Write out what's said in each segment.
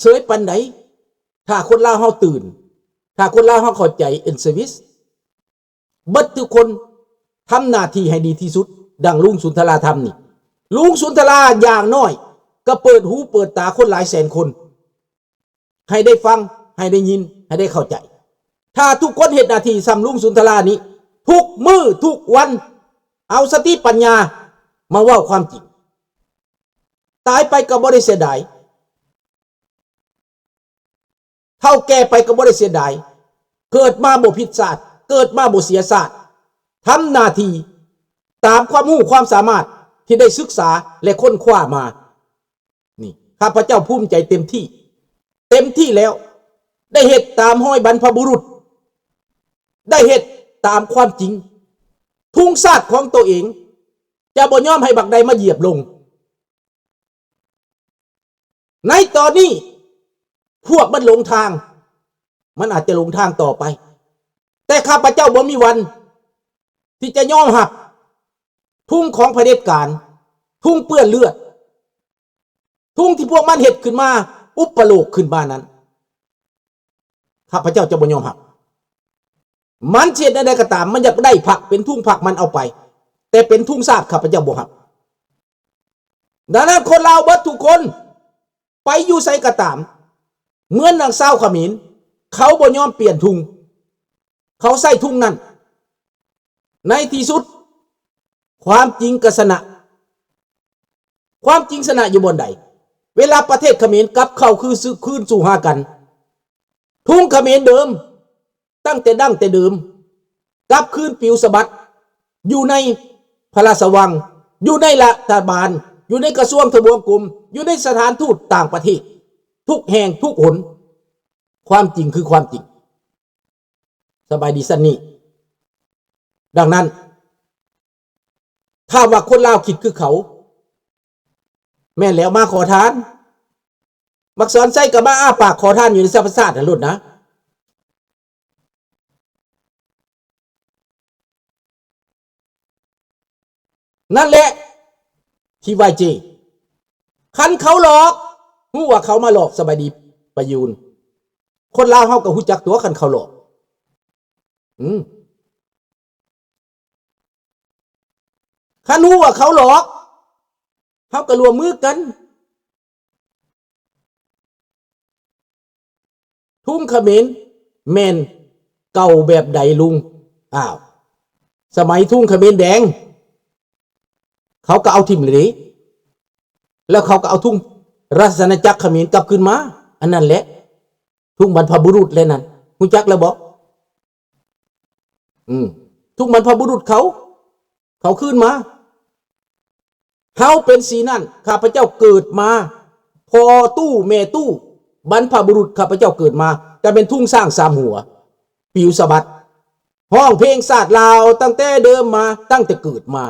ເຊີຍປານໃດ ຖ້າຄົນລາວເຮົາຕື່ນ, ຖ້າຄົນລາວເຮົາເຂົ້າໃຈ and service ເບິດທຸກຄົນ ທຳໜ້າທີ່ໃຫ້ດີທີ່ສຸດ ດັ່ງລຸງສຸນທະລາທຳນີ້. ລຸງສຸນທະລາຢ່າງໜ້ອຍກໍເປີດຫູເປີດຕາຄົນຫຼາຍແສນຄົນ ໃຫ້ໄດ້ຟັງ, ໃຫ້ໄດ້ຍິນ, ໃຫ້ໄດ້ເຂົ້າໃຈ. ຖ້າທຸກຄົນເຮັດໜ້າທີ່ສ່ຳລຸງສຸນທະລານີ້ ທຸກມື້ທຸກວັນ ເອົາສະຕິປັນຍາມາເວົ້າຄວາມຈິງ. ຕາຍໄປກໍບໍ່ໄດ້ເສຍດາຍ, ເຖົ້າແກ່ໄປກໍບໍ່ໄດ້ເສຍດາຍ, ເກີດມາບໍ່ຜິດຊາດ, ເກີດມາບໍ່ເສຍຊາດ, ທຳໜ້າທີ່ຕາມຄວາມຮູ້ຄວາມສາມາດທີ່ໄດ້ສຶກສາ ແລະ ຄົ້ນຄວ້າມາ. ນີ້ ຂ້າພະເຈົ້າພູມໃຈເຕັມທີ່, ເຕັມທີ່ແລ້ວ, ໄດ້ເຮັດຕາມຮອຍບັນພະບຸລຸດ, ໄດ້ເຮັດຕາມຄວາມຈິງ. ທຸງຊາດຂອງໂຕເອງຈະບໍ່ຍອມໃຫ້ບັກໃດມາຢຽບລົງ. ໃນຕອນນີ້ພວກມັນຫຼົງທາງ, ມັນອາດຈະຫຼົງທາງຕໍ່ໄປ, ແຕ່ຂ້າພະເຈົ້າບໍ່ມີວັນທີ່ຈະຍອມຮັບທຸງຂອງຜະເດັດການ, ທຸງເປື້ອນເລືອດ, ທຸງທີ່ພວກມັນເຮັດຂຶ້ນມາ, ອຸປະໂລກຂຶ້ນມານັ້ນ. ຂ້າພະເຈົ້າຈະບໍ່ຍອມຮັບ. ມັນຊິເຮັດແນວໃດກໍຕາມ, ມັນຢາກໄດ້ພັກ, ເປັນທຸງພັກມັນເອົາໄປ, ແຕ່ເປັນທຸງຊາດ ຂ້າພະເຈົ້າບໍ່ຮັບ. ດັ່ງນັ້ນ ຄົນລາວເບິດທຸກຄົນ ໄປຢູ່ໃສກໍຕາມ, ເໝືອນດັ່ງຊາວຂະເໝນ, ເຂົາບໍ່ຍອມປ່ຽນທຸງ, ເຂົາໃຊ້ທຸງນັ້ນ. ໃນທີ່ສຸດ ຄວາມຈິງກໍຊະນະ. ຄວາມຈິງຊະນະຢູ່ບ່ອນໃດ? ເວລາປະເທດຂະເໝນກັບເຂົ້າຄື ຄືນສູ່ຫາກັນ, ທຸງຂະເໝນເດີມ ຕັ້ງແຕ່ດັ້ງແຕ່ເດີມ ກັບຄືນປິວສະບັດ ຢູ່ໃນພະລາຊະວັງ, ຢູ່ໃນລັດຖະບານ, ຢູ່ໃນກະຊວງທະບວງກົມ, ຢູ່ໃນສະຖານທູດຕ່າງປະເທດ ທຸກແຫ່ງທຸກຫົນ. ຄວາມຈິງຄືຄວາມຈິງ. ສະບາຍດີຊັ້ນນີ້. ດັ່ງນັ້ນ ຖ້າວ່າຄົນລາວຄິດຄືເຂົາ, ແມ່ນແລ້ວ ມາຂໍທານ. ບັກສອນໄຊກໍມາອ້າປາກຂໍທານຢູ່ໃນສະພາຊາດຫັ້ນໂລດນະ. ນັ້ນແຫຼະ ທີວາຍເຈ ຄັນເຂົາຫຼອກ, ຮູ້ວ່າເຂົາມາຫຼອກ. ສະບາຍດີປະຢູນ. ຄົນລາວເຮົາກໍຮູ້ຈັກຕົວະ ຄັນເຂົາຫຼອກ. ອືມ. ຄັນຮູ້ວ່າເຂົາຫຼອກ, ເຮົາກໍຮ່ວມມືກັນ. ທຸງຂະເໝນແມ່ນເກົ່າແບບໃດລຸງ? ອ້າວ ສະໄໝທຸງຂະເໝນແດງ ເຂົາກໍເອົາຖິ້ມແລ້ວເດ້, ແລ້ວເຂົາກໍເອົາທຸງລາຊະອານາຈັກຂະເໝນກັບຄືນມາ. ອັນນັ້ນແຫຼະ ທຸງບັນພະບຸລຸດແລ້ວນັ້ນ. ຮູ້ຈັກແລ້ວບໍ່? ອືມ ທຸງບັນພະບຸລຸດເຂົາ, ເຂົາຄືນມາ. ເຮົາເປັນສີນັ້ນ, ຂ້າພະເຈົ້າເກີດມາ, ພໍ່ຕູ້ແມ່ຕູ້, ບັນພະບຸລຸດຂ້າພະເຈົ້າເກີດມາ ກໍແມ່ນທຸງຊ້າງສາມຫົວ, ປິວສະບັດ, ຮ້ອງເພງຊາດລາວຕັ້ງແຕ່ເດີມມາ, ຕັ້ງແຕ່ເກີດມາ.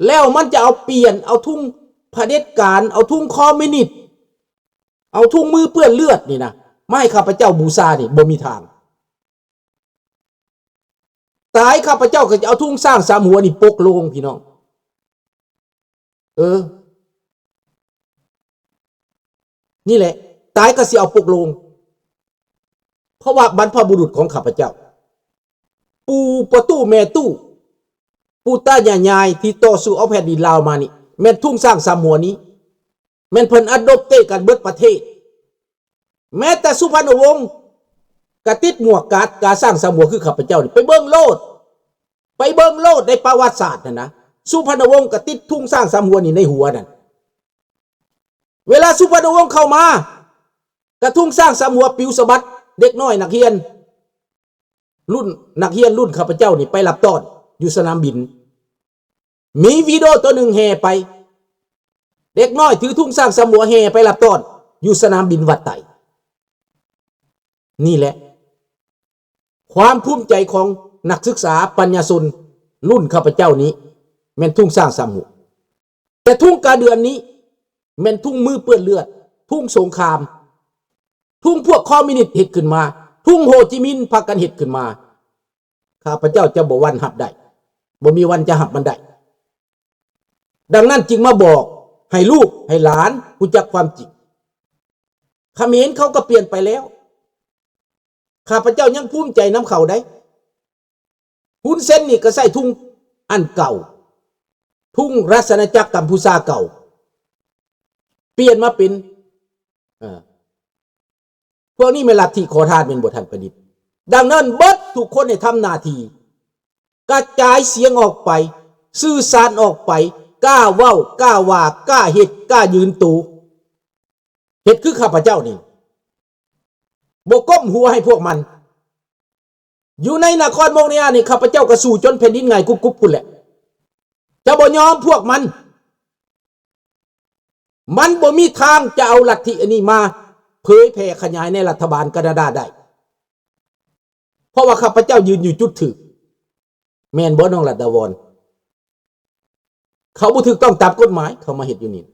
ແລ້ວມັນຈະເອົາປ່ຽນ, ເອົາທຸງຜະເດັດການ, ເອົາທຸງຄອມມິວນິດ, ເອົາທຸງມືເປື້ອນເລືອດນີ້ນະ ມາໃຫ້ຂ້າພະເຈົ້າບູຊານີ້ ບໍ່ມີທາງ. ຕາຍ ຂ້າພະເຈົ້າກໍຈະເອົາທຸງຊ້າງສາມຫົວນີ້ປົກໂລງ ພີ່ນ້ອງ. ເອີ ນີ້ແຫຼະ ຕາຍກໍຊິເອົາປົກໂລງ. ເພາະວ່າບັນພະບຸລຸດຂອງຂ້າພະເຈົ້າ ປູ່ປະຕູ້ແມ່ຕູ້ ປູ່ຕາຍ່າຍາຍ ທີ່ຕໍ່ສູ້ເອົາແຜ່ນດິນລາວມານີ້ ແມ່ນທຸງຊ້າງສາມຫົວນີ້ ແມ່ນເພິ່ນອາໂດບເຕກັນເບິດປະເທດ. ແມ້ແຕ່ສຸພະນຸວົງກໍຕິດໝວກກາດກາຊ້າງສາມຫົວຄືຂ້າພະເຈົ້ານີ້. ໄປເບິ່ງໂລດ, ໄປເບິ່ງໂລດໃນປະຫວັດສາດຫັ້ນນະ, ສຸພະນຸວົງກໍຕິດທຸງຊ້າງສາມຫົວນີ້ໃນຫົວນັ້ນ. ເວລາສຸພະນຸວົງເຂົ້າມາ ກະທຸງຊ້າງສາມຫົວປິວສະບັດ, ເດັກນ້ອຍນັກຮຽນ ລຸ້ນ ນັກຮຽນລຸ້ນຂ້າພະເຈົ້ານີ້ໄປຮັບຕ້ອນຢູ່ສະໜາມບິນ. ມີວິດີໂອໂຕໜຶ່ງແຫ່ໄປ, ເດັກນ້ອຍຖືທຸງຊ້າງສາມຫົວແຫ່ໄປຮັບຕ້ອນຢູ່ສະໜາມບິນວັດໄຕ. ນີ້ແຫຼະ ຄວາມພູມໃຈຂອງນັກສຶກສາປັນຍາຊົນລຸ້ນຂ້າພະເຈົ້ານີ້ ແມ່ນທຸງຊ້າງສາມຫົວ. ແຕ່ທຸງກາເດືອນນີ້ແມ່ນທຸງມືເປື້ອນເລືອດ, ທຸງສົງຄາມ, ທຸງພວກຄອມມິວນິດເຮັດຂຶ້ນມາ, ທຸງໂຮຈິມິນພາກັນເຮັດຂຶ້ນມາ. ຂ້າພະເຈົ້າຈະບໍ່ວັນຮັບໄດ້, ບໍ່ມີວັນຈະຮັບມັນໄດ້. ດັ່ງນັ້ນຈຶ່ງມາບອກໃຫ້ລູກໃຫ້ຫຼານຮູ້ຈັກຄວາມຈິງ. ຂະເໝນເຂົາກໍປ່ຽນໄປແລ້ວ. ຂ້າພະເຈົ້າຍັງພູມໃຈນຳເຂົາໄດ໋. ຮຸນເຊັນນີ້ກໍໃຊ້ທຸງອັນເກົ່າ, ທຸງລາຊະອານາຈັກກຳພູຊາເກົ່າ, ປ່ຽນມາເປັນ ເອີ ພວກນີ້ແມ່ນລັດທິຂໍທານແມ່ນບໍ່ທ່ານປະດິດ? ດັ່ງນັ້ນເບິດທຸກຄົນໃຫ້ທຳໜ້າທີ່ ກະຈາຍສຽງອອກໄປ, ສື່ສານອອກໄປ, ກ້າເວົ້າ, ກ້າວ່າ, ກ້າເຮັດ, ກ້າຢືນໂຕ, ເຮັດຄືຂ້າພະເຈົ້ານີ້, ບໍ່ກົ້ມຫົວໃຫ້ພວກມັນ. ຢູ່ໃນນະຄອນໂມກເນຍນີ້ ຂ້າພະເຈົ້າກໍສູ້ຈົນແຜ່ນດິນຫງາຍກຸບໆພຸ້ນແຫຼະ, ຈະບໍ່ຍອມພວກມັນ. ມັນບໍ່ມີທາງຈະເອົາລັດທິອັນນີ້ມາເຜີຍແຜ່ຂະຫຍາຍໃນລັດຖະບານການາດາໄດ້, ເພາະວ່າຂ້າພະເຈົ້າຢືນຢູ່ຈຸດຖືກ. ແມ່ນບໍ່ ນ້ອງລັດດາວອນ? ເຂົາບໍ່ຖືກຕ້ອງຕາມກົດໝາຍ ເຂົາມາເຮັດຢູ່ນີ້.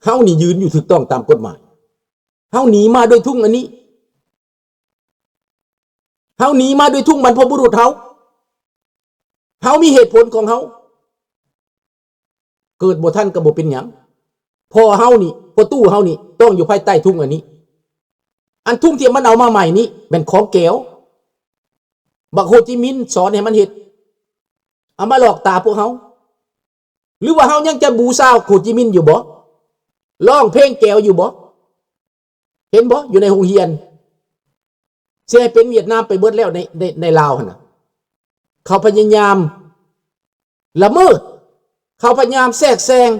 ເຮົານີ້ຢືນຢູ່ຖືກຕ້ອງຕາມກົດໝາຍ. ເຮົາໜີມາດ້ວຍທຸງອັນນີ້. ເຮົາໜີມາດ້ວຍທຸງບັນພະບຸລຸດເຮົາ. ເຮົາມີເຫດຜົນຂອງເຮົາ. ເກີດບໍ່ທັນກໍບໍ່ເປັນຫຍັງ. ພໍ່ເຮົານີ້, ພໍ່ຕູ້ເຮົານີ້ ຕ້ອງຢູ່ພາຍໃຕ້ທຸງອັນນີ້. ອັນທຸງທີ່ມັນເອົາມາໃໝ່ນີ້ແມ່ນຂອງແກວ. ບັກໂຮຈິມິນສອນໃຫ້ມັນເຮັດ, ເອົາມາຫຼອກຕາພວກເຮົາ. ຫຼືວ່າເຮົາຍັງຈະບູຊາໂຮຈິມິນຢູ່ບໍ່? ຮ້ອງເພງແກວຢູ່ບໍ່? ເຫັນບໍ່? ຢູ່ໃນໂຮງຮຽນ ຊິໃຫ້ເປັນຫວຽດນາມໄປເບິດແລ້ວ ໃນ ໃນ ໃນລາວຫັ້ນນະ. ເຂົາພະຍາຍາມລະເມີດ, ເຂົາພະຍາຍາມແຊກແຊງ,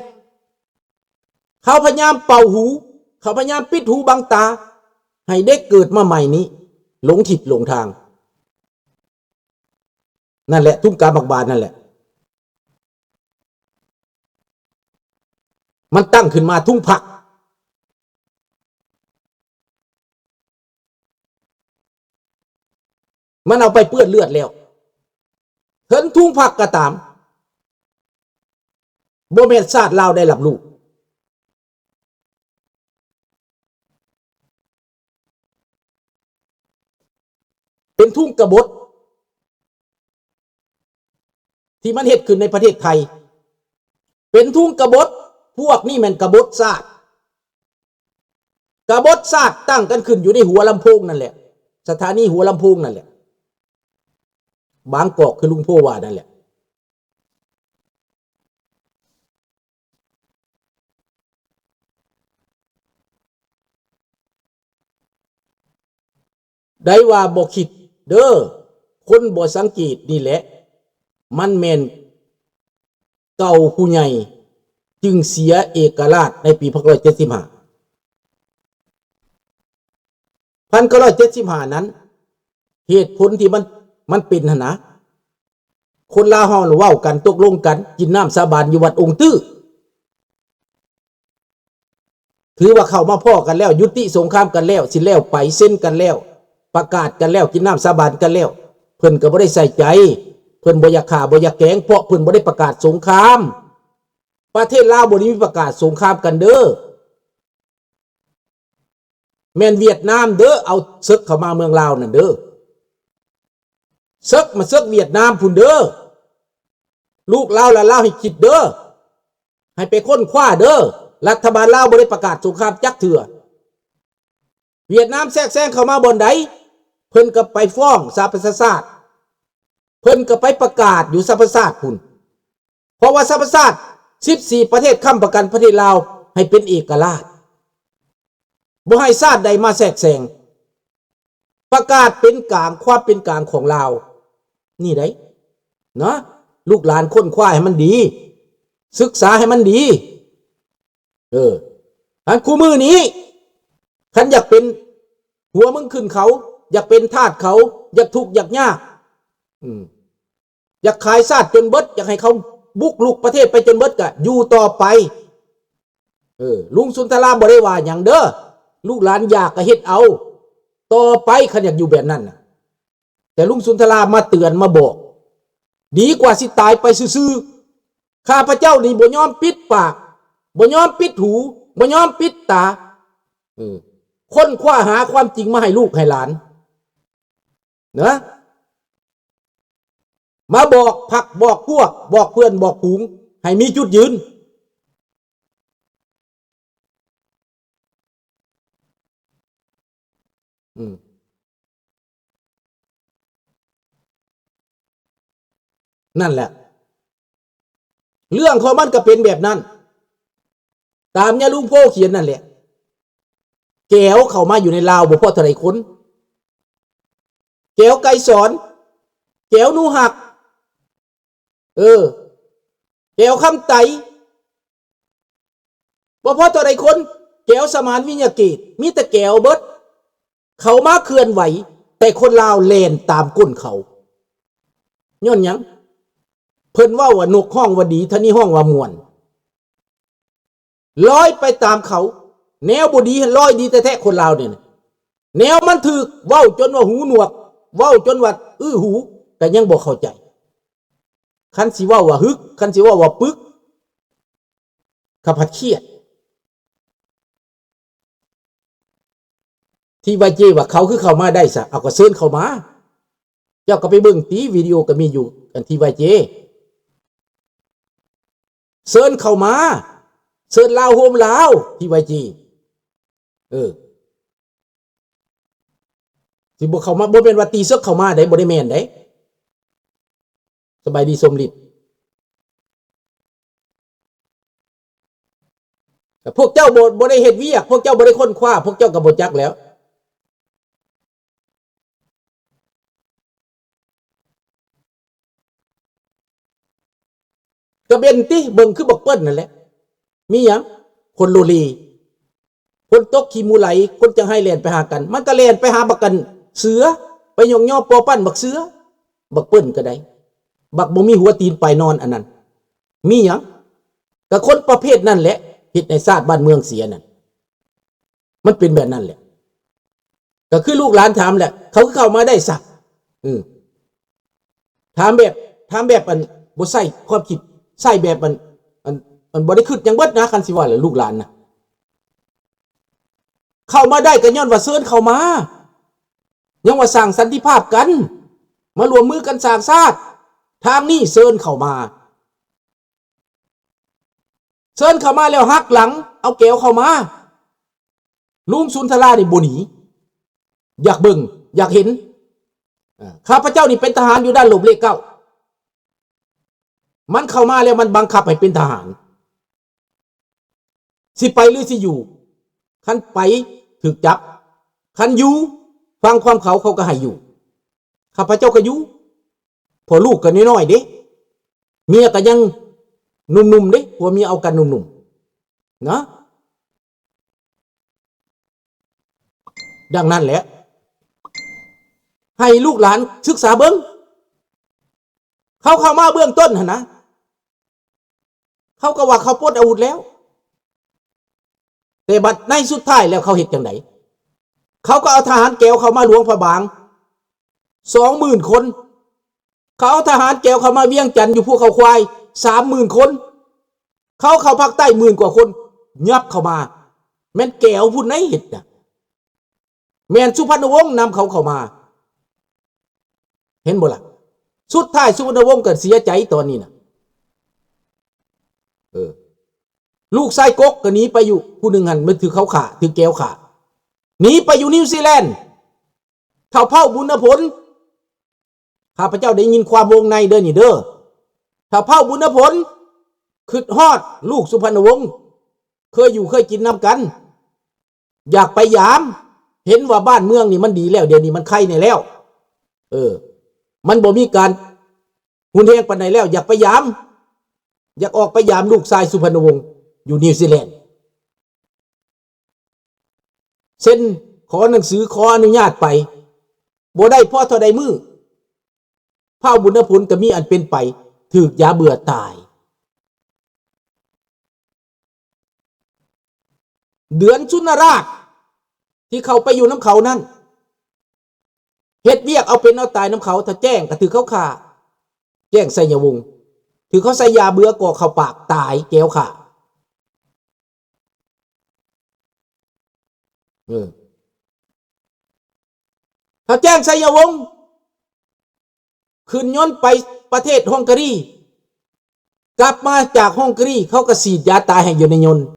ເຂົາພະຍາຍາມເປົ່າຫູ, ເຂົາພະຍາຍາມປິດຫູບັງຕາ ໃຫ້ເດັກເກີດມາໃໝ່ນີ້ຫຼົງທິດຫຼົງທາງ. ນັ້ນແຫຼະ ທຸງກາບັກບານນັ້ນແຫຼະ. ມັນຕັ້ງຂຶ້ນມາທຸງພັກ, ມັນເອົາໄປເປື້ອນເລືອດແລ້ວ. ເຖິງທຸງພັກກໍຕາມ, ບໍ່ແມ່ນຊາດລາວໄດ້ຮັບຮູ້. ເປັນທຸງກະບົດ ທີ່ມັນເຮັດຂຶ້ນໃນປະເທດໄທ ເປັນທຸງກະບົດ. ພວກນີ້ແມ່ນກະບົດຊາດ, ກະບົດຊາດຕັ້ງກັນຂຶ້ນຢູ່ໃນຫົວລຳໂພງນັ້ນແຫຼະ, ສະຖານີຫົວລຳໂພງນັ້ນແຫຼະ, ບາງກອກ ຄືລຸງໂພວ່ານັ້ນແຫຼະ. ໄດ້ວ່າບໍ່ຄິດເດີ, ຄົນບໍ່ສັງເກດນີ້ແຫຼະ, ມັນແມ່ນເກົ່າຜູ້ໃຫຍ່ຈຶ່ງເສຍເອກະລາດໃນປີພັນເກົ້າຮ້ອຍເຈັດສິບຫ້າ. ພັນເກົ້າຮ້ອຍເຈັດສິບຫ້ານັ້ນ ເຫດຜົນທີ່ມັນ ມັນເປັນຫັ້ນນະ, ຄົນລາວເຮົາເວົ້າກັນ ຕົກລົງກັນ ກິນນ້ຳສາບານຢູ່ວັດອົງຕື້. ຖືວ່າເຂົ້າມາພໍ້ກັນແລ້ວ, ຍຸຕິສົງຄາມກັນແລ້ວ, ຊິແລ້ວໄປ, ເຊັນກັນແລ້ວ, ປະກາດກັນແລ້ວ, ກິນນ້ຳສາບານກັນແລ້ວ, ເພິ່ນກໍບໍ່ໄດ້ໃສ່ໃຈ, ເພິ່ນບໍ່ຢາກຂ້າ, ບໍ່ຢາກແກງ, ເພາະເພິ່ນບໍ່ໄດ້ປະກາດສົງຄາມ. ປະເທດລາວບໍ່ໄດ້ມີປະກາດສົງຄາມກັນເດີ້. ແມ່ນຫວຽດນາມເດີ້ ເອົາເສິກເຂົ້າມາເມືອງລາວນັ້ນເດີ້. ເສິກມາເສິກຫວຽດນາມພຸ້ນເດີ້. ລູກລາວຫຼານລາວໃຫ້ຄິດເດີ້. ໃຫ້ໄປຄົ້ນຄວ້າເດີ້. ລັດຖະບານລາວບໍ່ໄດ້ປະກາດສົງຄາມຈັກເທື່ອ. ຫວຽດນາມແຊກແຊງເຂົ້າມາບ່ອນໃດ, ເພິ່ນກໍໄປຟ້ອງສະຫະປະຊາຊາດ, ເພິ່ນກໍໄປປະກາດຢູ່ສະຫະປະຊາຊາດພຸ້ນ. ເພາະວ່າສະຫະປະຊາຊາດສິບສີ່ປະເທດຄ້ຳປະກັນປະເທດລາວໃຫ້ເປັນເອກະລາດ, ບໍ່ໃຫ້ຊາດໃດມາແຊກແຊງ, ປະກາດເປັນກາງ, ຄວາມເປັນກາງຂອງລາວນີ້ໃດ໋ ນະ. ລູກຫຼານຄົ້ນຄວ້າໃຫ້ມັນດີ, ສຶກສາໃຫ້ມັນດີ. ເອີ ອັນຄູ່ມື້ນີ້ ຄັນຢາກເປັນຫົວເມືອງຂຶ້ນເຂົາ, ຢາກເປັນທາດເຂົາ, ຢາກທຸກຢາກຍາກ, ອືມ ຢາກຂາຍຊາດຈົນເບິດ, ຢາກໃຫ້ເຂົາບຸກລຸກປະເທດໄປຈົນເບິດ ກະຢູ່ຕໍ່ໄປ. ເອີ ລຸງສຸນທະລາບໍ່ໄດ້ວ່າຫຍັງເດີ້, ລູກຫຼານຢາກກະເຮັດເອົາຕໍ່ໄປ ຄັນຢາກຢູ່ແບບນັ້ນນະ. ແຕ່ລຸງສຸນທະລາມາເຕືອນມາບອກ, ດີກວ່າຊິຕາຍໄປຊື່ໆ. ຂ້າພະເຈົ້ານີ້ບໍ່ຍອມປິດປາກ, ບໍ່ຍອມປິດຫູ, ບໍ່ຍອມປິດຕາ, ເອີ ຄົ້ນຄວ້າຫາຄວາມຈິງມາໃຫ້ລູກໃຫ້ຫຼານ ນະ, ມາບອກພັກ ບອກພວກ ບອກເພື່ອນ ບອກຝູງ ໃຫ້ມີຈຸດຢືນ. ອືມ ນັ້ນແຫຼະ ເລື່ອງຂອງມັນກໍເປັນແບບນັ້ນ ຕາມຍາລຸງໂພຂຽນນັ້ນແຫຼະ. ແກວເຂົ້າມາຢູ່ໃນລາວບໍ່ພໍເທົ່າໃດຄົນ ແກວໄກສອນ ແກວໜູຮັກ ເອີ ແກວຄຳໄຕ ບໍ່ພໍເທົ່າໃດຄົນ ແກວສະໝານ ວິຍະເກດ ມີແຕ່ແກວເບິດ ເຂົາມາເຄື່ອນໄຫວ ແຕ່ຄົນລາວແລ່ນຕາມກົ້ນເຂົາ. ຍ້ອນຫຍັງ? ເພິ່ນເວົ້າວ່ານົກຮ້ອງວ່າດີ ທາງນີ້ຮ້ອງວ່າມ່ວນ. ລອຍໄປຕາມເຂົາ ແນວບໍ່ດີຫັ້ນລອຍດີແທ້ໆ ຄົນລາວນີ້ນະ ແນວມັນຖືກເວົ້າຈົນວ່າຫູໜວກ ເວົ້າຈົນວ່າອື້ຫູ ກໍຍັງບໍ່ເຂົ້າໃຈ. ຄັນຊິເວົ້າວ່າຮຶກ ຄັນຊິເວົ້າວ່າປຶກ ຂ້າພັດຄຽດ. ທີ່ວ່າເຈວ່າເຂົາຄືເຂົ້າມາໄດ້ຊະ ເອົາກໍເຊີນເຂົ້າມາ. ເຈົ້າກໍໄປເບິ່ງຕິ ວິດີໂອກໍມີຢູ່ ອັນທີ່ວ່າເຈ ເຊີນເຂົ້າມາ ເຊີນລາວໂຮມລາວ ທີ່ວ່າເຈ ເອີ ຊິບໍ່ເຂົ້າມາ ບໍ່ແມ່ນວ່າຕີເສິກເຂົ້າມາເດ້ ບໍ່ໄດ້ແມ່ນເດ້. ສະບາຍດີສົມລິດ ພວກເຈົ້າບໍ່ ບໍ່ໄດ້ເຮັດວຽກ ພວກເຈົ້າບໍ່ໄດ້ຄົ້ນຄວ້າ ພວກເຈົ້າກໍບໍ່ຈັກແລ້ວ. ກະເບັນຕິ ເບິ່ງຄືບັກເປີ້ນນັ້ນແຫຼະ ມີຫຍັງ? ຄົນໂລເລ ຄົນຕົກຂີ້ໝູໄຫຼ ຄົນຈັກໄຫ້ແລ່ນໄປຫາກັນ ມັນກະແລ່ນໄປຫາບັກກັນເສືອ ໄປຍົກຍໍປໍປັ້ນບັກເສືອ ບັກເປີ້ນກະໄດ້ ບັກບໍ່ມີຫົວຕີນປາຍນອນອັນນັ້ນ ມີຫຍັງ? ກະຄົນປະເພດນັ້ນແຫຼະ ເຮັດໃຫ້ຊາດບ້ານເມືອງເສຍນັ້ນ ມັນເປັນແບບນັ້ນແຫຼະ. ກໍຄືລູກຫຼານຖາມແຫຼະ ເຂົາຄືເຂົ້າມາໄດ້ຊະ? ເອີ ຖາມແບບ ຖາມແບບອັນບໍ່ໃຊ້ຄວາມຄິດ ໃຊ້ແບບອັນ ອັນ ອັນບໍ່ໄດ້ຄິດຫຍັງເບິດນະ ຄັນຊິວ່າແຫຼະ ລູກຫຼານນະ. ເຂົ້າມາໄດ້ກໍຍ້ອນວ່າເຊີນເຂົ້າມາ ຍັງວ່າສ້າງສັນຕິພາບກັນ ມາຮ່ວມມືກັນສ້າງຊາດ ທາງນີ້ເຊີນເຂົ້າມາ ເຊີນເຂົ້າມາແລ້ວຫັກຫຼັງ ເອົາແກວເຂົ້າມາ ລຸງສຸນທະລານີ້ບໍ່ໜີ ຢາກເບິ່ງ ຢາກເຫັນ. ເອີ ຂ້າພະເຈົ້ານີ້ເປັນທະຫານຢູ່ດ່ານລົບເລກເກົ້າ ມັນເຂົ້າມາແລ້ວມັນບັງຄັບໃຫ້ເປັນທະຫານ ຊິໄປຫຼືຊິຢູ່? ຄັນໄປຖືກຈັບ ຄັນຢູ່ຟັງຄວາມເຂົາ ເຂົາກໍໃຫ້ຢູ່ ຂ້າພະເຈົ້າກໍຢູ່ ເພາະລູກກໍນ້ອຍໆເດ້ ເມຍກໍຍັງໜຸ່ມໆເດ້ ຜົວເມຍເອົາກັນໜຸ່ມໆນະ. ດັ່ງນັ້ນແຫຼະ ໃຫ້ລູກຫຼານສຶກສາເບິ່ງ ເຂົາເຂົ້າມາເບື້ອງຕົ້ນຫັ້ນນະ ເຂົາກໍວ່າເຂົາປົດອາວຸດແລ້ວ ແຕ່ບັດໃນສຸດທ້າຍແລ້ວເຂົາເຮັດຈັ່ງໃດ? ເຂົາກໍເອົາທະຫານແກວເຂົ້າມາຫຼວງພະບາງ ສອງໝື່ນຄົນ ເຂົາເອົາທະຫານແກວເຂົ້າມາວຽງຈັນຢູ່ພູເຂົາຄວາຍ ສາມໝື່ນຄົນ ເຂົາເຂົ້າພາກໃຕ້ໝື່ນກວ່າຄົນ ຫຍັບເຂົ້າມາ ແມ່ນແກວພຸ້ນໃດເຮັດນະ ແມ່ນສຸພັນນະວົງນຳເຂົາເຂົ້າມາ ເຫັນບໍ່ລະ? ສຸດທ້າຍສຸພັນນະວົງກໍເສຍໃຈຕອນນີ້ນະ ເອີ ລູກຊາຍກົກກໍໜີໄປຢູ່ ຜູ້ໜຶ່ງຫັ້ນມັນຖືກເຂົາຂ້າ ຖືກແກວຂ້າ ໜີໄປຢູ່ນິວຊີແລນ ທ້າວເຜົ່າບຸນນະພົນ ຂ້າພະເຈົ້າໄດ້ຍິນຄວາມວົງໃນເດີນີ້ເດີ ທ້າວເຜົ່າບຸນນະພົນ ຄິດຮອດລູກສຸພັນນະວົງ ເຄີຍຢູ່ເຄີຍກິນນຳກັນ ຢາກໄປຢາມ ເຫັນວ່າບ້ານເມືອງນີ້ມັນດີແລ້ວ ດຽວນີ້ມັນໄຄແດ່ແລ້ວ ເອີ ມັນບໍ່ມີການຮຸນແຮງປານໃດແລ້ວ ຢາກໄປຢາມ ຢາກອອກໄປຢາມລູກຊາຍສຸພັນນະວົງຢູ່ນິວຊີແລນ ເຊັນຂໍໜັງສືຂໍອະນຸຍາດໄປ ບໍ່ໄດ້ພໍເທົ່າໃດມື້ ທ້າວບຸນນະພົນກໍມີອັນເປັນໄປ ຖືກຢາເບື່ອຕາຍ. ເດືອນສຸນນະລາດທີ່ເຂົ້າໄປຢູ່ນຳເຂົານັ້ນ ເຮັດວຽກເອົາເປັນເອົາຕາຍນຳເຂົາ ຖ້າແຈ້ງກໍຖືກເຂົາຂ້າ ແຈ້ງໄຊຍະວົງ ຖືກເຂົາໃສ່ຢາເບື່ອກອກເຂົ້າປາກຕາຍ ແກວຂ້າ ເອີ ຖ້າແຈ້ງໄຊຍະວົງ ຂຶ້ນຍົນໄປປະເທດຮົງກາຣີ ກັບມາຈາກຮົງກາຣີ ເຂົາກໍສີດຢາຕາຍໃຫ້ຢູ່ໃນຍົນ